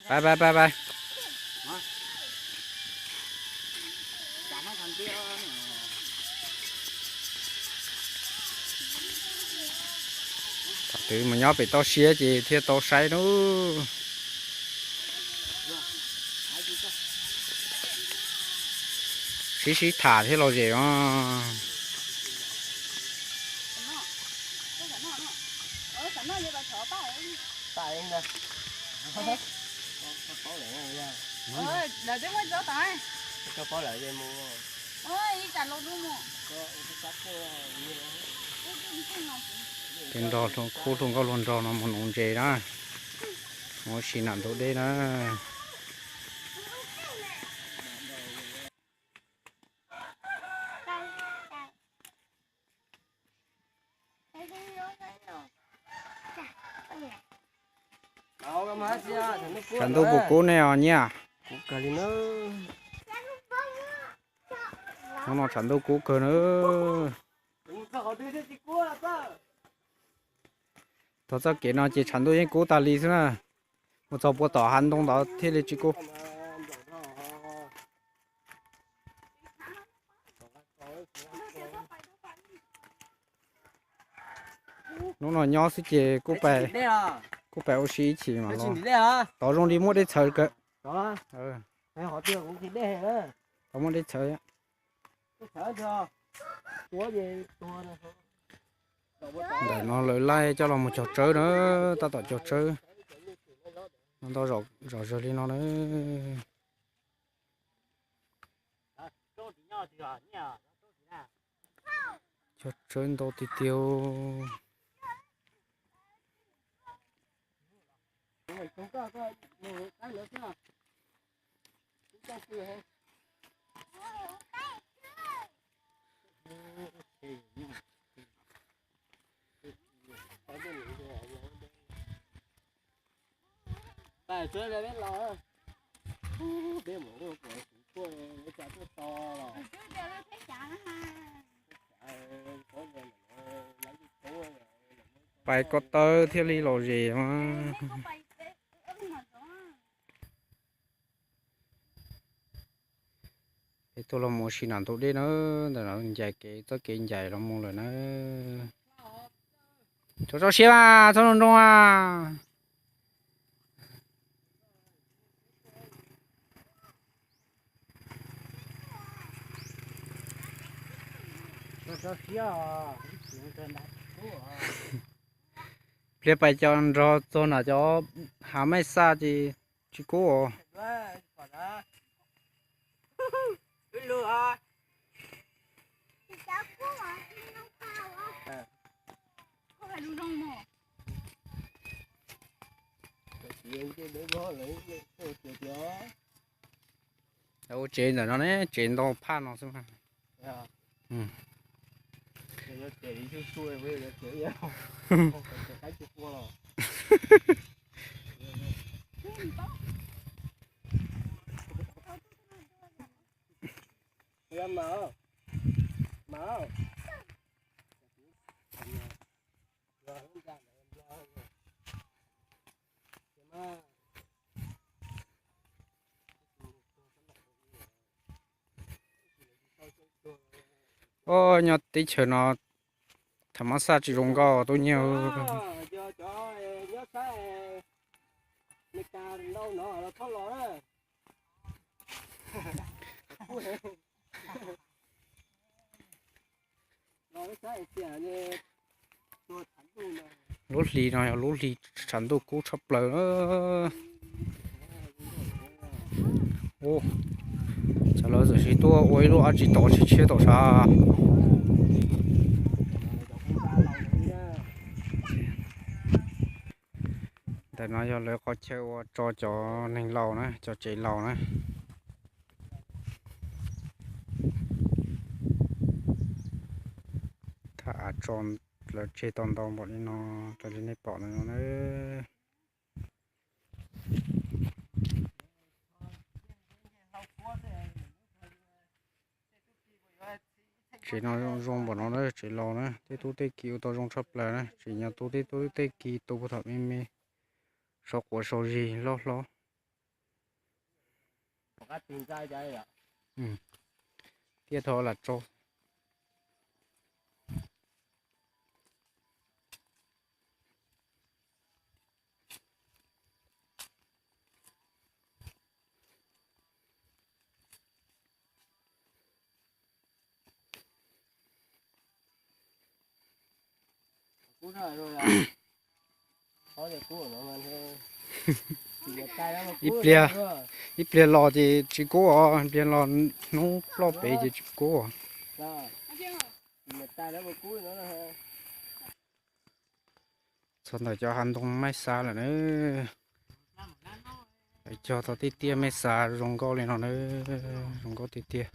Pais, pais, pais, pais. Thaum twg mus nyob pem toj siab ces thiaj tau saib nub. Sib sib tham thiab los zem os. Ces nrog khub hluas nkauj hluas nraug no mus nuv ntses na, mus ua si nram ntug dej na. Tshav ntuj puas kub nej os nyiaj? Hnub no tshav ntuj kub kawg na. Txog txoj kev no ces tshav ntuj yeej kub tas li xwb na. Mus txog puag tom hav ntoo ntawd thiaj li tsis kub. Hnub no nyob xwb ces kuj pais ua si ib chim mas los. Tod zoo li muaj dej txhawv kawg. Tod muaj dej txhawv. Ntawm no lawv laij coj los mus cog tsawb na, tab tom cog tsawb. No ntau zom zaws li no na. Cog tsawb ntau tiag tiag. Pais ko taw thiaj li lom zem mas. Peb tuaj los mus ua si nram ntug dej na, ntawm no ncaim kev txoj kev ncaim los mus lawm na. Tso tso siab mas txhob nroo nroo a. Pliag pais cov nrog txog nram cov hav maij xaj ces tsis kub os. Ua tsev ntawm no ne, tsev ntau phaj no xwb. Nyob teb chaws no thaum mab xaj tsis zoo nkauj tub nyiag. Lub hli no yog lub hli tshav ntuj kub tshaj plaws na. Ua, cov lawv txawm sis tuaj ua ib lub dab tsi tod tshiab tshiab tom sab. Ntawm no yog lawv qhov chaw uas tso cov neeg laus na, cov tsev laus na. Thaj av tso lawv tseg tau ntau npaum li no, raws li nej pom no na. Tsev no zoo npaum no na, tsev laus na, tej tub tej ki ua tau zoo tshaj plaws na, tsev nyob tu tej tub tej ki tu puag thaum me me, sau quav sau zis loj hlob. Tiaj tho lam tso. Ib pliag, ib pliag los ces tsis kub os, ib pliag los hnub ploj pem ces tsis kub os. Txog ntawm cov hav ntoo mej xav lawm na. Cog tau tiaj tiaj mej xav zoo nkauj li no na, zoo nkauj tiag tiag.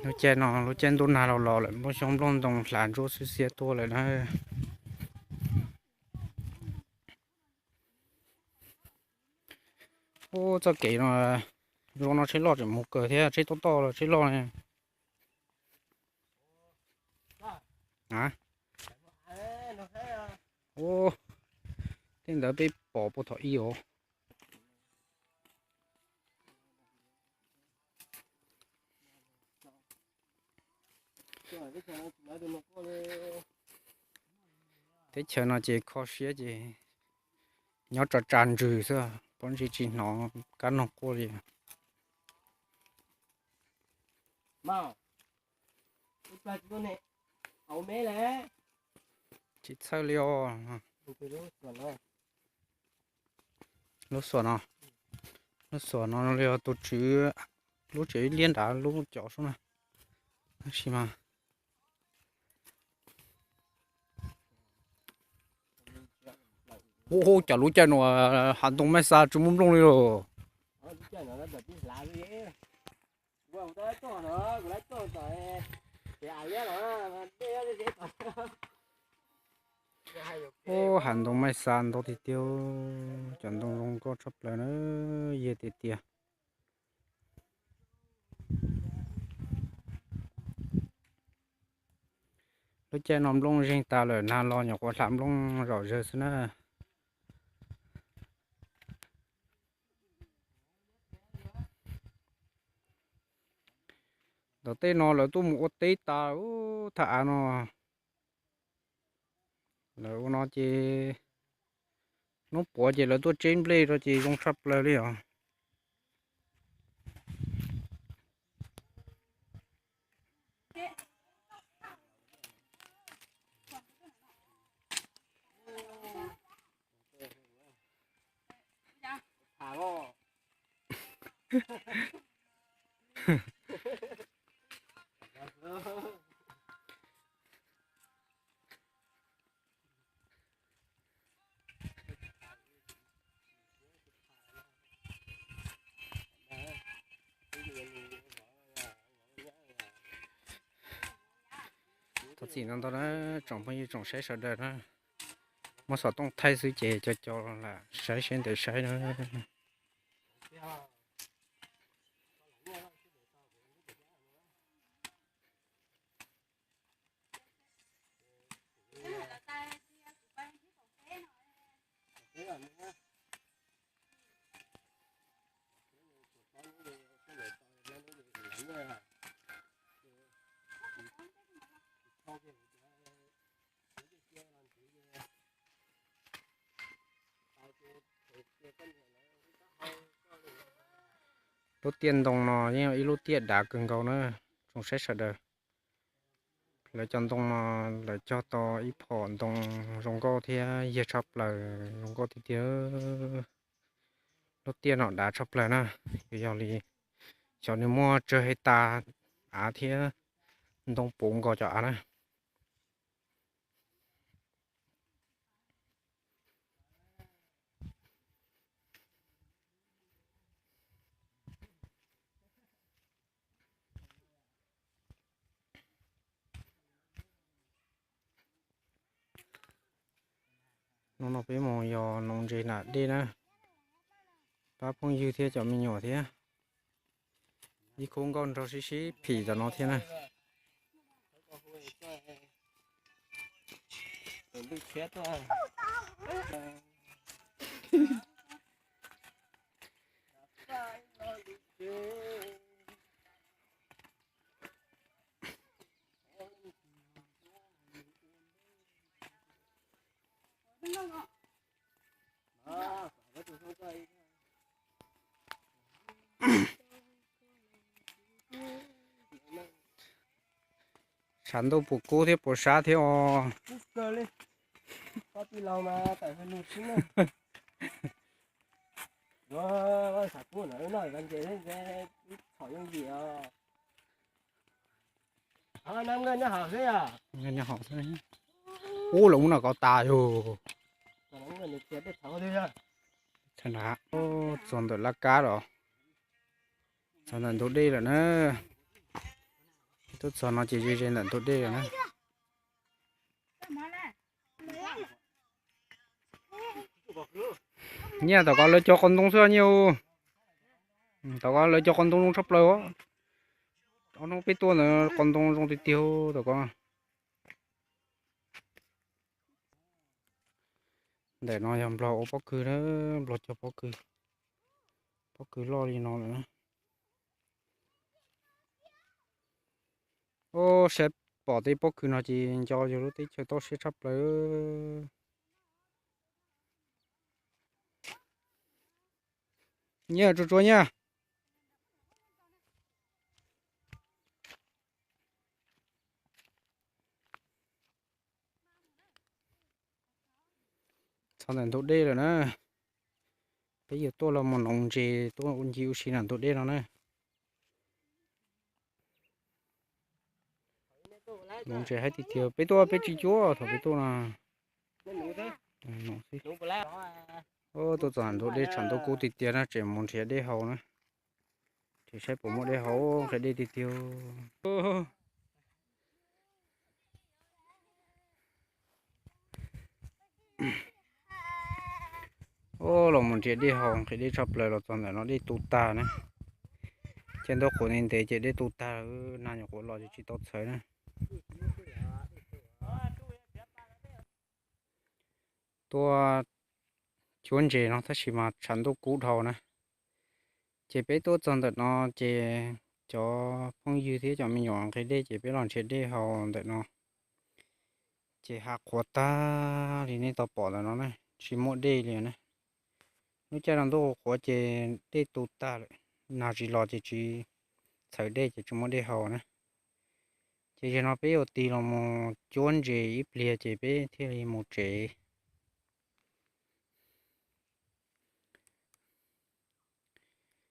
Lub caij no lub caij ntuj nag los los lawm, nplooj xyoob nplooj ntoo hlav ntsuab xwb xiab tuaj lawm na. Ub, txoj kev no, zoo no tsheb loj tseem mus kawg thiab, tsheb toj toj los tsheb loj ne. Ub, tej ntawd peb pom puag thaum ub os. Teb chaws no ces kho siab ces nyob tso tsa ntsws xwb, pob ntseg tsis hnov kab noog quaj li. Tsis txhawj li os. Lub xuas no, lub xuas no li tus tswv, lub tsev ib liab nrad lub cov sub na. Tab sis mas, ub, cov lub caij no hav ntoo mej xav tsis muaj nplooj li los. Ub, hav ntoo mej xav ntau tiag tiag, cov ntoo zoo nkauj tshaj plaws na, yog tiag tiag. Lub caij no nplooj zeeg tas lawm, nag los nyuam qhuav hlav nplooj zom zaws xwb na. Ntawm tej no lawv tuaj mus ua teb tas, thaj av no. Lawv ua no ces hnub puav ces lawv tuaj tseb nplej rau ces zoo tshaj plaws li os. Thov txim ntau ntau na tsoom phooj ywg tsoom saib sawv daws na. Muab xov tooj thaij xwb ces co co lam saib seb ntev saib na. Lub tiaj ntoo no yeej yog ib lub tiaj dav kawg nkaus na, tsoom saib sawv daws. Lawv cov ntoo no lawv cog tau ib phom ntoo zoo nkauj thiab yag tshaj plaws, zoo nkauj tiag tiag. Lub tiaj no dav tshaj plaws na, yog li xyov nws muaj tsawg hais tas av thiab ntoo puv nkaus cov av na. Hnub no peb mus yos noov ntses nram dej na, pab phooj ywg thiab cov me nyuam thiab. Ib khub nkauj nraug sib sib phim tom no thiab na. Tshav ntuj puas kub thiab puas sab thiab os. Ub, lawv ub no kov tas yog. Txog ntawm laj kab los, txog ntawm ntug dej lawm na. Tuaj txog no ces ze ze ntawm ntug dej lawm na. Nyiaj, tom ko lawv cog qos ntoo xwb nyiaj. Tom ko lawv cog qos ntoo zoo tshaj plaws. Ob hnub peb tuaj ntawd qos ntoo zoo tiag tiag tom ko. Ntawm no yog nplog ua pob kws na, nplog cog pob kws, pob kws loj li no lawm na. Ub, saib pom tej pob kws no ces nco yog lub teb chaws toj siab tshaj plaws. Nyiaj, tsuag tsuag nyiaj. Txog ntawm ntug dej lawm na. Peb yuav tuaj los mus noov ntses tuaj ncig ua si ntawm ntug dej no na. Noov ntses haib tiag tiag, peb tuaj peb tsis cuab thaum peb tuaj no. Tuaj txog ntug dej tshav ntuj kub tiag tiag na, tseem mus nrhiav dej haus na. Tseem saib puas muaj dej haus, nqhis dej tiag tiag. Ub, los mus nrhiav dej haus, nqhis dej tshaj plaws los txog ntawm no dej tu tag na. Ces ntuj qhuav ntev ntev ces dej tu tag, nag nyuam qhuav los ces tsis tau txhawv na. Tuaj cuab ntses no tab sis mas tshav ntuj kub dhau na. Ces peb tuaj txog ntawm no ces cov phooj ywg thiab cov me nyuam nqhis dej ces peb los nrhiav dej haus ntawm no. Ces hav qhuav tag li nej tau pom ntawm no na, tsis muaj dej li na. Lub caij no ntuj qhuav ces dej tu tag lawm, nag tsis los ces tsis txhawv dej ces tsis muaj dej haus na. Ces zaum no peb yuav tig los mus cuab ntses ib pliag ces peb thiaj li mus tsev.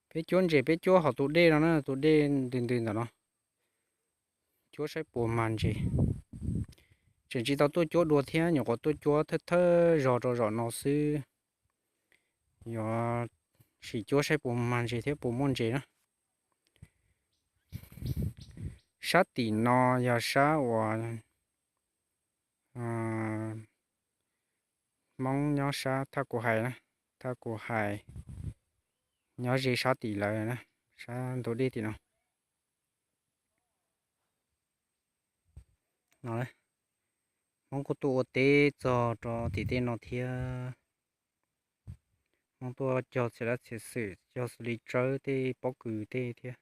Peb cuab ntses peb cuab hauv tus dej no na, tus dej ntws ntws ntawm no. Cuab saib puas mag ntses. Tseem tsis tau tuaj cuab dua thiab, nyuam qhuav tuaj cuab thawj thawj zog rau zaum no xwb. Yuav sim cuab saib puas mag ntses thiab puas muaj ntses na. Sab tim no yog sab uas Hmoob nyob sab thaj kuv hais na, thaj kuv hais nyob ze sab tim lawv na, sab ntug dej tim no. Hmoob kuj tuaj ua teb txog rau tim tej no thiab. Hmoob tuaj cog txiv lab txiv xwm, cog xws li tsawb tej pob kws tej thiab.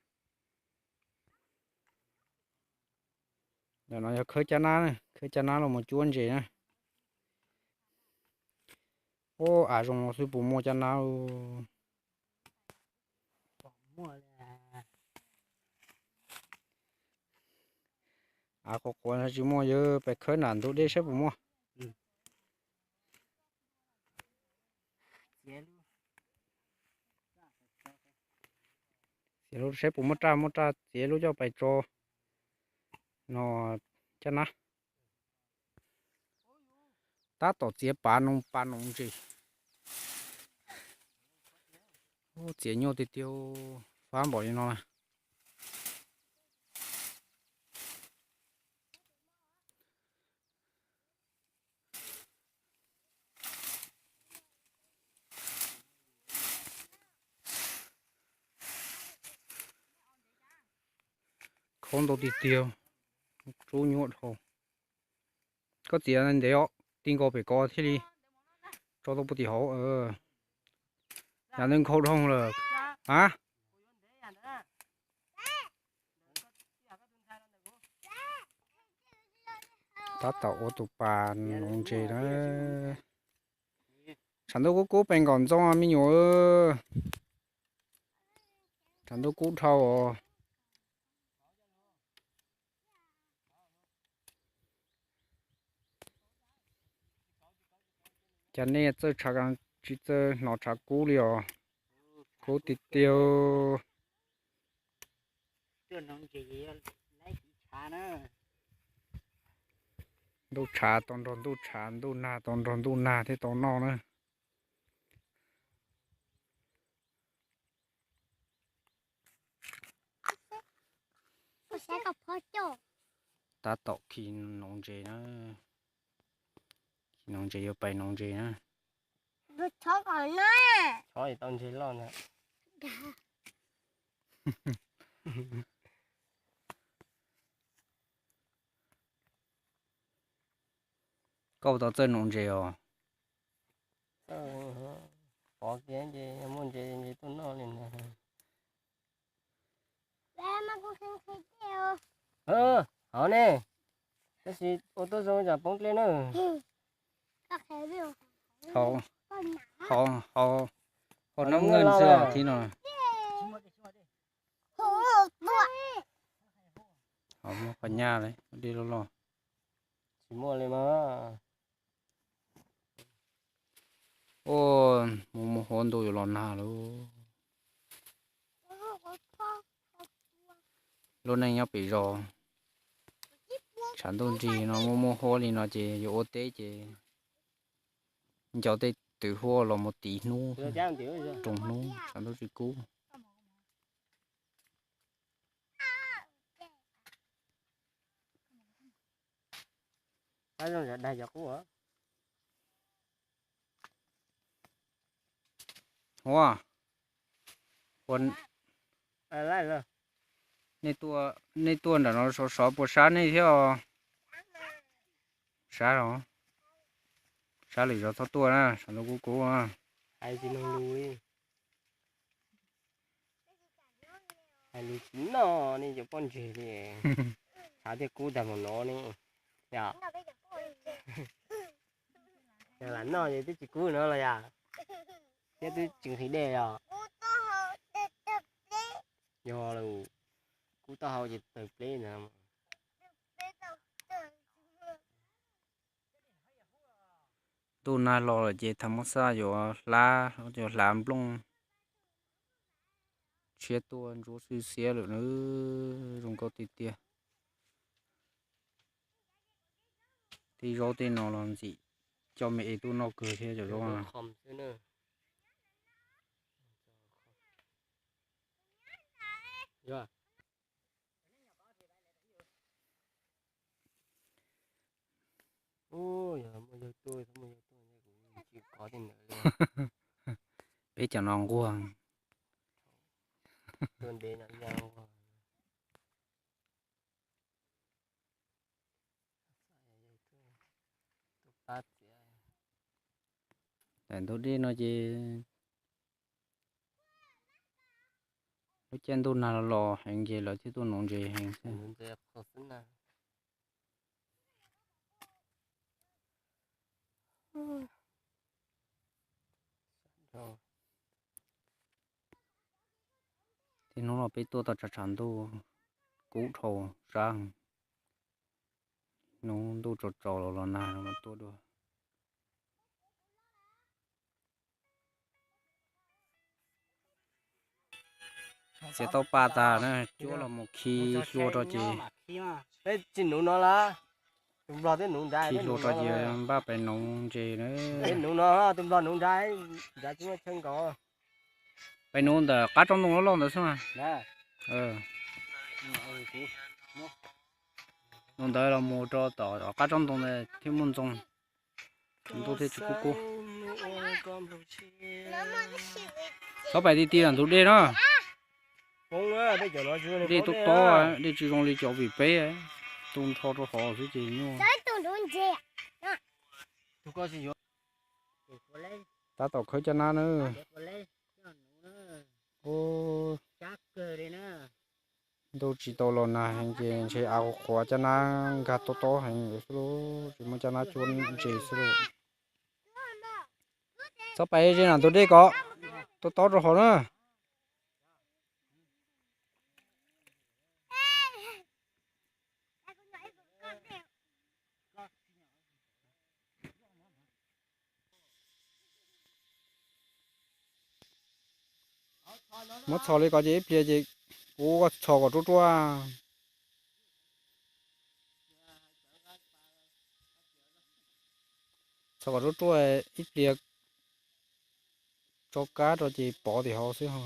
Ntawm no yog khawb caj nab, khawb caj nab los mus cuab ntses na. Ub, av zoo xwb puas muaj caj nab. Av qhuav qhuav no tsis muaj, yog pais khawb nram ntug dej saib puas muaj. Txiav lub saib puas muaj raj, muaj raj txiav lub coj pais tso no caj nab. Tab tom txiav pav noog pav noov ntses. Txiav nyuaj tiag tiag, fab npaum li no na. Khaub ntau tiag tiag, rub nyuaj dhau. Koj txiav ntev os, ti nkaus pem ko thiaj li tso tau puag tim hauv. Yog nws nkhaus dhau lawm. A, tab tom ua tus pas noov ntses na. Tshav ntuj kub kub pes nkaum ntxoov me nyuam. Tshav ntuj kub dhau os. Cas nej txawj tsis txawj hnov tshav kub li os? Kub tiag tiag. Ntuj tshav tau nrog ntuj tshav, ntuj nag tau nrog ntuj nag thiaj tau noj na. Tab tom khi noov ntses na. Khi noov ntses yuav pais noov ntses na. Tau ntses loj ntag. Koj tau txawj noov ntses os? Pov kiag ces muaj ntses ces tuaj noj li ntag. Hov ne, tab sis ua tuaj zoo tsam poob dlej na. Hov, hov, hov noob nkeeg xwb os thib no. Hov muaj qhov nyaj li dej loj loj. Tsis muaj li mas. Ua, mus mus huab ntuj yuav los nag lauj. Lub neej nyob pem zos, tshav ntuj nrig no muaj muaj huab li no ces yuav ua teb ces nco tej twv huab los mus tiv hnub, roos hnub tshav ntuj tsis kub. Ua, ua, nej tuaj nram no sov sov puas sab nej thiab os? Sab los, sab lwm zos txhob tuaj na, tshav ntuj kub kub. Hais lus tsis noj ne cov poj ntseg li, tshav thiaj kub tag mus no ne. Yog, yog lam noj ces twb tsis kub no los yog, thiab twb tsis nqhis dej yog. Yog lawm, kub taub hau ces tawg pleb ntag. Ntuj nag los lawm ces tham mab xaj yuav hlab, yuav hlav nplooj tshiab tuaj ntsuab xwb xiab lawm na, zoo nkauj tiag tiag. Tej zaub tej no los ntxim coj me es tuaj noj kawg thiab cov zaub na. Peb cov no nquag. Daim ntug dej no ces lub caij ntuj nag los los heev ces lawv thiaj tuaj nuv ntses heev xwb. Tej hnub no peb tuaj tau tshav tshav ntuj kub dhau sab, hnub ntuj tsaus tsaus los los nag no mas tuaj dua. Txiav tau pa tas na, cuab los mus khi hlua rau ces, khi hlua rau ces npaj pais nuv ntses na. Pais nuv ntawm qab tsob ntoo loj loj ntawd xwb mas. Nuv ntawd los mus rau tom qab tsob ntoo ntawd thiaj muaj ntxoov, ntuj thiaj tsis kub kub. Txhob pais ti ti ntug dej no. Dej tob tob, dej tsis zoo li cov vim peb, tu nrho rau hov xwb ces nyuaj. Tab tom khawb caj nab na. Ntuj tsis tau los nag heev ces ntshe av qhuav caj nab nkag tob tob heev xwb lauj, tsis muaj caj nab cuab ntses xwb lauj. Txhob pais ze nram tus dej ko, tob tob rau hauv na. Muab txhos li ko ces ib pliag ces kuv txhos kom ruaj ruaj. Txhos kom ruaj ruaj ib pliag tso kab rau ces pov tim hauv xwb ho.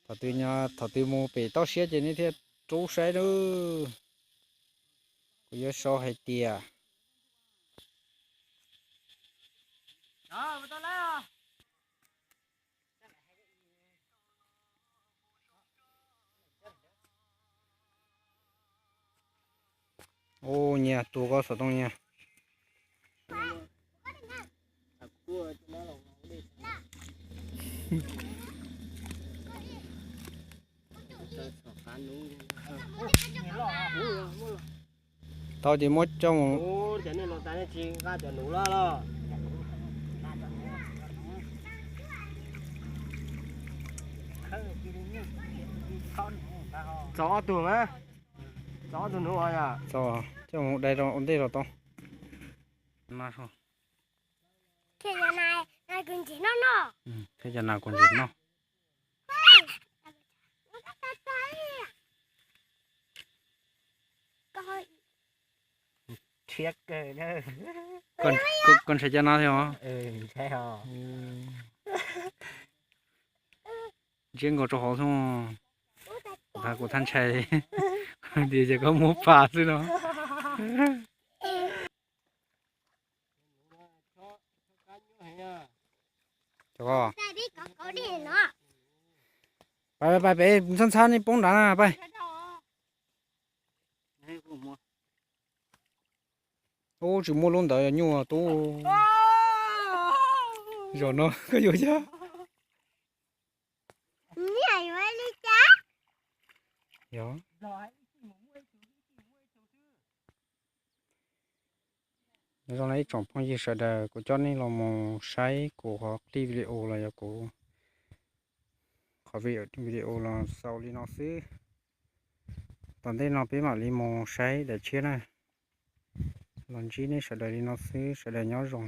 Thaum twg, thaum twg mus pem toj siab ces nej thiaj rub saib nawb. Kuv yuav sau hais tias Ua nyias tus koj xov tooj nyias. Tau ces muab coj mus. Txog ob tug na. Txog ob tug nuv os. Txog, coj mus dai rau ua ntej los tau. Thiaj cov nas kuv ntses noj. Thiab kawg na. Koj ntshai cov nas thiab os? Ntsiab nkaus rau hauv xwb. Kuv thaj ntshai tias ces koj muab pas xwb no. Pais pais pais, ntxhab ntxhab nej poob nrad na pais. Ub, tsis muaj lub ntawd yog nyuj tub. Zaum no koj yuav yog. Yog. Nyob zoo na ib tsoom phooj ywg sawv daws, kuv coj nej los mus saib kuv qhov clip video los yog kuv qhov video los xaus li no xwb. Tom ntej no peb mam li mus saib daim tshiab na. Los ntsib nej sawv daws li no xwb, sawv daws nyob zoo.